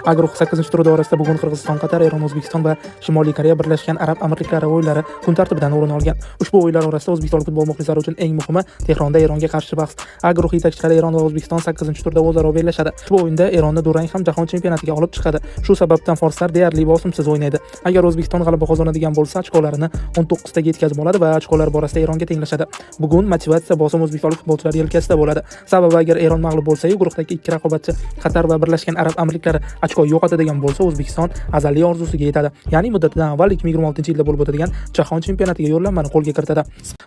A guruhi 8-turi doirasida bugun Qirg'iziston, Qatar, Eron, O'zbekiston va Shimoliy Koreya Birlashgan Arab Amirliklari o'yinlari kun tartibidan o'rin olgan. Ushbu o'yinlar orasida o'zbekistonlik futbol muxlislari uchun eng muhimi Tehronda Eronga qarshi bahs. A guruhi yetakchilari Eron va O'zbekiston 8-turda o'zaro bellashadi. Ushbu o'yinda Eronni durang ham jahon chempionatiga olib chiqadi. Shu sababdan forslar deyarli bosimsiz o'ynaydi. Agar O'zbekiston g'alaba qozonadigan bo'lsa, ochkolarini 19 taga yetkazib oladi va ochkolar borasida Eronga tenglashadi. Bugun motivatsiya bosim o'zbekistonlik futbolchilar yelkasida bo'ladi. Sababi agar Eron mag'lub bo'lsa-yu, guruhdagi ikki raqobatchi Qatar va Birlashgan Arab Amirliklari ochko yo'qotadigan bo'lsa, O'zbekiston azaliy orzusiga yetadi. Ya'ni muddatidan avval 2026-yilda bo'lib o'tadigan jahon chempionatiga yo'llanmani qo'lga kiritadi.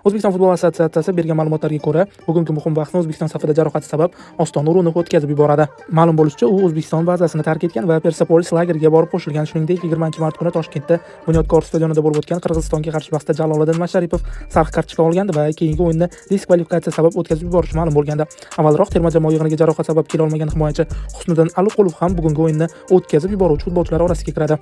O'zbekiston futbol assotsiatsiyasi bergan ma'lumotlarga ko'ra, bugungi muhim bahsni O'zbekiston safida jarohati sabab Oston O'runov o'tkazib yuboradi. Ma'lum bo'lishicha, u O'zbekiston bazasini tark etgan va Persepolis lageriga borib qo'shilgan. Shuningdek, 20-mart kuni Toshkentda Bunyodkor stadionida bo'lib o'tgan Qirg'izistonga qarshi bahsda Jaloliddin Masharipov sariq kartochka olgandi va keyingi o'yinni diskvalifikatsiya sabab o'tkazib yuborishi ma'lum bo'lgandi. Avvalroq terma jamoa yig'iniga jarohat sabab kela olmagan himoyachi Husniddin Aliqulov ham bugungi o'yinni o'tkazib yuboruvchi futbolchilar orasiga kiradi.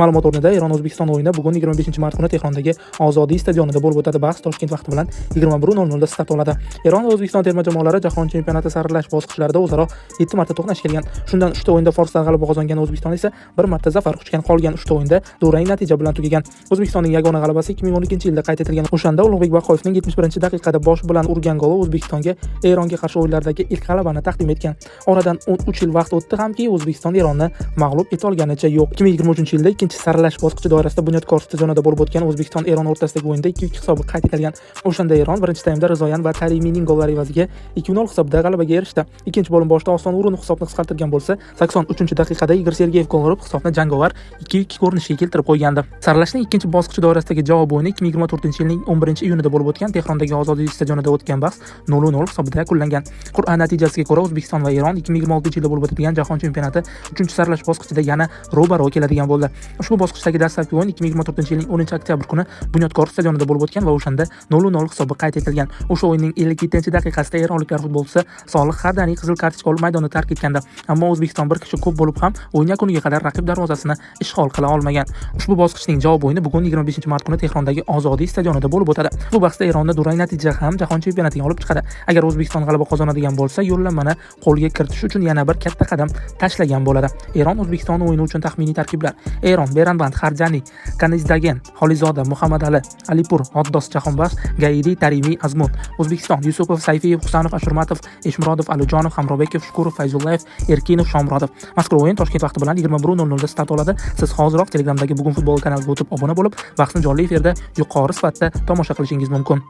Ma'lumot o'rnida, Eron O'zbekiston o'yini bugun, 25-mart kuni Tehrondagi Ozodiy stadionida bo'lib o'tadi. Bahs Toshkent vaqti bilan 21:00 da start oladi. Eron va O'zbekiston terma jamoalari jahon chempionati saralash bosqichlarida o'zaro 7 marta to'qnash kelgan. Shundan 3 ta o'yinda forslar g'alaba qozongan, O'zbekiston esa bir marta zafar quchgan. Qolgan 3 ta o'yinda durang natija bilan tugagan. O'zbekistonning yagona g'alabasi 2012-yilda qayd etilgan. O'shanda Ulug'bek Baqoyevning 71-daqiqada bosh bilan urgan goli O'zbekistonga Eronga qarshi o'yinlardagi ilk g'alabani taqdim etgan. Oradan 13 yil vaqt o'tdi hamki, O'zbekiston Eronni mag'lub eta olganicha yo'q. 2023-yilda ikkinchi saralash bosqichi doirasida Bunyodkor stadionida bo'lib o'tgan O'zbekiston Eron o'rtasidagi o'yinda 2-2 hisobi qayd etilgan. O'shanda Eron birinchi taymda Rizoyan va Tarimining gollari evaziga 2-0 hisobida g'alabaga erishdi. Ikkinchi bo'lim boshida Oston O'runov hisobni qisqartirgan bo'lsa, 83-daqiqada Igor Sergeyev gol urib, hisobni jangovar 2-2 ko'rinishiga keltirib qo'ygandi. Saralashning ikkinchi bosqichi doirasidagi javob o'yini 2024-yilning 11-iyunida bo'lib o'tgan Tehrondagi Ozodiy stadionida o'tgan bahs 0-0 hisobida yakunlangan. Qur'a natijasiga ko'ra, O'zbekiston va Eron 2026-yilda bo'lib o'tadigan jahon chempionati 3-saralash bosqichida yana ro'baro keladigan bo'ldi. Ushbu bosqichdagi dastlabki o'yin 2024-yilning 10 oktyabr kuni Bunyodkor stadionida bo'lib o'tgan va o'shanda 0-0 hisobi qayd etilgan. O'sha o'yinning 57-daqiqasida eronliklar futbolchisi Solih Xardani qizil kartochka olib, maydonni tark etgandi. Ammo O'zbekiston bir kishi ko'p bo'lib ham o'yin yakuniga qadar raqib darvozasini ishg'ol qila olmagan. Ushbu bosqichning javob o'yini bugun, 25-mart kuni Tehrondagi Ozodiy stadionida bo'lib o'tadi. Bu bahsda Eronni durang natija ham jahon chempionatiga olib chiqadi. Agar O'zbekiston g'alaba qozonadigan bo'lsa, yo'llanmani qo'lga kiritish uchun yana bir katta qadam tashlagan bo'ladi. Eron O'zbekiston o'yini uchun taxminiy tarkiblar: Eron: Beranvand, Harjani, Kanizdagen, Xolizoda, Muhammad Ali, Alipur, G'oddos, Jahonbaxsh, Gaidi, Tarimiy, Azmun. O'zbekiston: Yusupov, Sayfiyev, Husanov, Ashurmatov, Eshmurodov, Alijonov, Hamrobekov, Shukurov, Fayzullayev, Erkinov, Shomrodov. Mazkur o'yin Toshkent vaqti bilan 21:00 da start oladi. Siz hoziroq Telegramdagi Bugun futbol kanaliga o'tib obuna bo'lib, bahsni jonli efirda yuqori sifatda tomosha qilishingiz mumkin.